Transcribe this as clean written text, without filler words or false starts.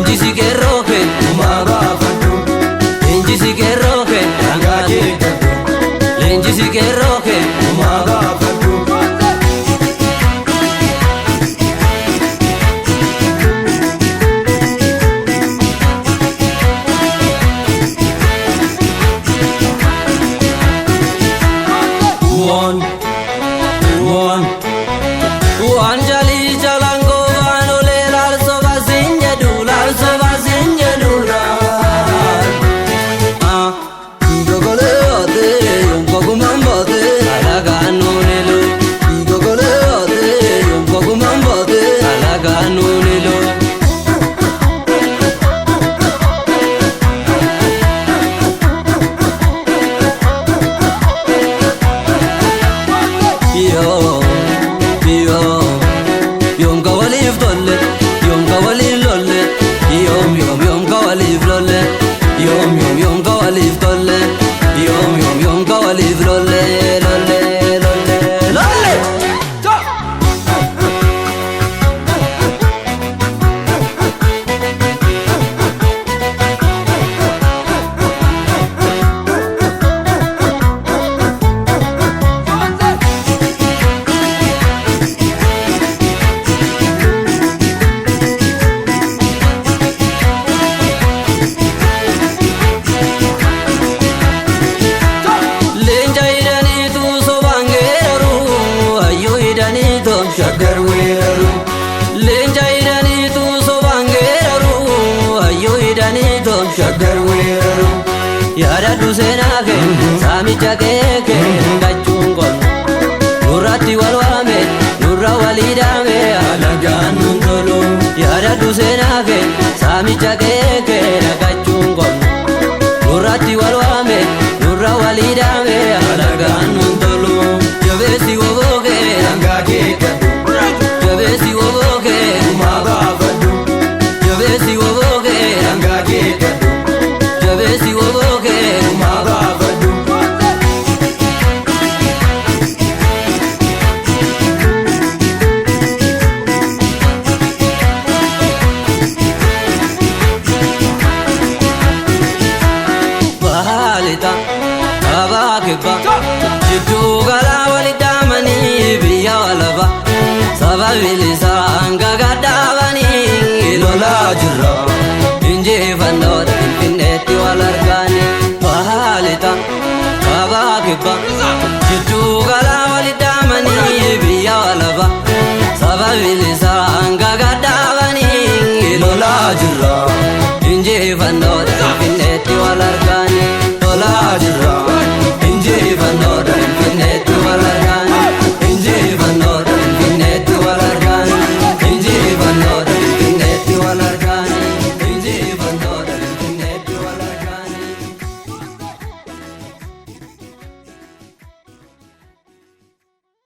Leenjisi qeerroo kee Gumaa baafadhu. Leenjisi qeerroo kee Daangaa kee eeggadhu. Leenjisi qeerroo kee Gumaa baafadhu. One, one, waan jalii jalaan goobaan olee laalsoo baasiin jedhu laalsoo baasiin jedhu laal. Gogolee baatee yoompa gumaan baatee alagaan nuunilu. Gogolee baatee yoompa gumaan baatee alagaan nuunilu. Yoo yoo yoom ka waliif tolle yoom ka waliif lolle yoom yoom yoom ka waliif lolle yoom yoom yoom ka waliif tolle yoom yoom yoom ka waliif lolle lolle lolle lolle. Leenca hidhaniitu sobaan geeraru hayyuu hidhaniitu Shaggar weeraru. Leenca hidhaniitu sobaan geeraru hayyuu hidhaniitu Shaggar weeraru. Yaadadhu seenaa kee saamicha kee kee gachuun qonna nurratti wal waame nurra walii dhaame Alagaan nun tolu. Yaadadhu seenaa kee saamicha kee kee gachuun qonna nurratti wal waame nurra walii dhaame Alagaan nun tolu. Jabeessi woboo kee Daangaa kee eeggadhu. Jabeessi woboo kee Gumaa baafadhu. Jabeessi woboo kee Daangaa kee eeggadhu. Jabeessi woboo kee Gumaa baafadhu. Baalita kabaa kibba jidduu galaa walitti dhaamanii biyya walaba saba bilisa.